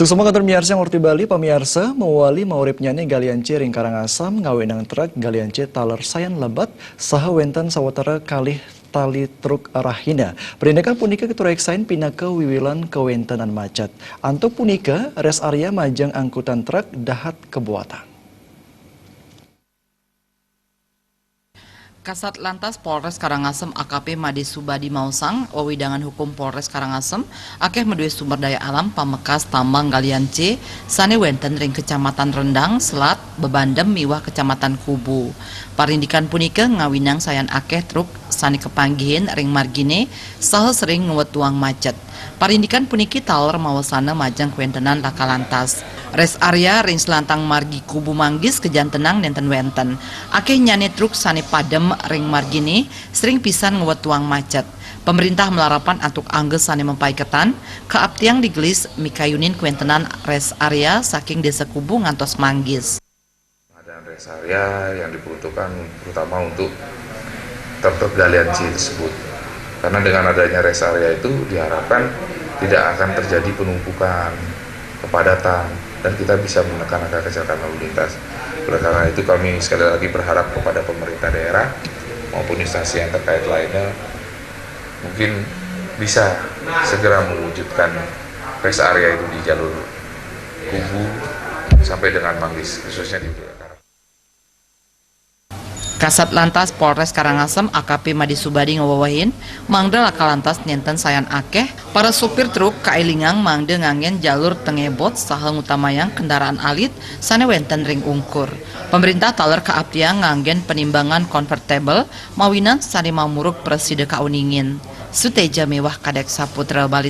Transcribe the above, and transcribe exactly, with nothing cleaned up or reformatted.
Suksma kantur miarsa N T V Bali, pamiarsa, mawali maurip nyane galian C ring Karangasem, ngawinang trek galian C taler sayan lebat, saha wenten sawatara kalih tali truk rahina. Parindikan punika katureksain pinaka wiwilan kawentenan macet. Antuk punika, rest area majeng angkutan trek dahat kabuatan. Kasat Lantas Polres Karangasem A K P Made Subadi maosang, wewidangan hukum Polres Karangasem akeh madue sumber daya alam pamekas tambang galian C sane wenten ring Kecamatan Rendang, Selat, Bebandem miwah Kecamatan Kubu. Parindikan punika ngawinang sayan akeh truk sane kapanggihin ring margine saha sering ngwetuang macet. Parindikan puniki taler mawasana majeng kawentenan Laka Lantas. Rest area ring selantang margi Kubu Manggis kajantenang nenten wenten. Akehnyane truk sane padem ring margine sering pisan ngwetuang macet. Pamrintah malarapan antuk angga sane mapaiketan, kaaptiang digelis mikayunin kawentenan rest area saking Desa Kubu ngantos Manggis. Pengadaan rest area yang diperuntukkan terutama untuk truk-truk galian C tersebut. Karena dengan adanya rest area itu diharapkan tidak akan terjadi penumpukan, kepadatan, dan kita bisa menekan angka kecelakaan lalu lintas. Oleh karena itu, kami sekali lagi berharap kepada pemerintah daerah maupun instansi yang terkait lainnya mungkin bisa segera mewujudkan rest area itu di jalur Kubu sampai dengan Manggis, khususnya di Kasat Lantas Polres Karangasem A K P Made Subadi ngawewehin, mangda Laka Lantas nenten sayan akeh, para supir truk kaelingang mangda nganggen jalur tengebot saha ngutamayang kendaraan alit sane wenten ring ungkur. Pamrintah taler kaaptiang nganggen panimbangan konvertibel mawinan sane mamuruk prasida kauningin. Suteja miwah Kadek Saputra Bali.